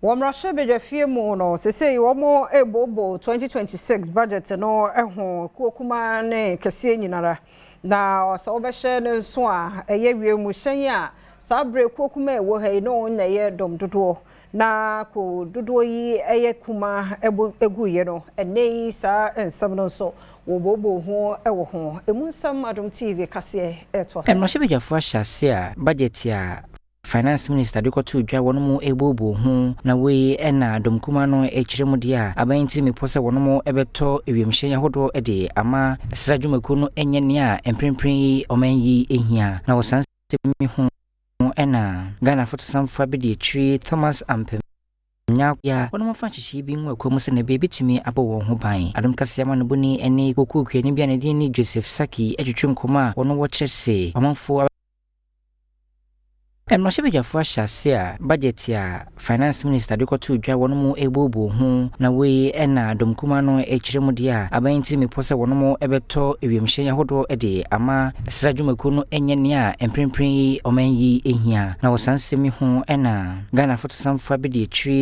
Wɔ mmarahyɛbadwafie mu no, sesei wɔn rebooboo 2026 budget no ho kuo kumaa ne kɛseɛ nyinara. Na sɛ wobɛhyɛ no nso a, ɛyɛ wiemhyɛn a saa berɛ kuo kumaa a ɛwɔ ha yi na wɔn na ɛyɛ dɔm dodoɔ. Na ko dodoɔ yi ɛyɛ kumaa ɛbɔ eguiɛ no, ɛnɛ yi saa nsɛm no nso wɔbooboo ho ɛwɔ ho. Emu nsɛm Adom TV kaseɛ ɛtoa so. Mmarahyɛbadwafoɔ ahyɛ ase a budget a Finance Minister de kɔtoo dwa wɔn mu ɛbooboo ho, na wei ɛna dɔm kuma no ɛkyerɛ mu deɛ a aban ntiri mepɔ sɛ wɔn mo ɛbɛtɔ ewiemhyɛn ahodoɔ de ama sra dwumakuo no ɛnyɛ nea mprempren yi ɔman yi ehia. Na wɔ saa nsɛm yi ho ɛna Ghana fotosanfoɔ abɛdi akyire Thomas Ampem Nyako wɔn fa nhyehyɛeɛ bi ngu akwa mu sɛ na ɛbɛyɛ bɛtumi abɔ wɔn ho ban. Adom kaseɛ ama no bɔni ne kookoo kuani bi a ne din ne Joseph Saki atwitwe nkɔmmɔ a wɔno wɔkyerɛ se ɔmanfoɔ. Mmarahyɛbadwafoɔ ahyɛ ase a budget a Finance Minister de kɔtoo dwa wɔn mu ɛbooboo ho, na wei ɛna dɔm kuma no ɛkyerɛ mu deɛ a aban ntiri mepɔ sɛ wɔn mo ɛbɛtɔ ewiemhyɛn ahodoɔ de ama sra dwumakuo no ɛnyɛ nea mprempren yi ɔman yi ehia. Na wɔ saa nsɛm yi ho ɛna Ghana fotosanfoɔ abɛdi akyire.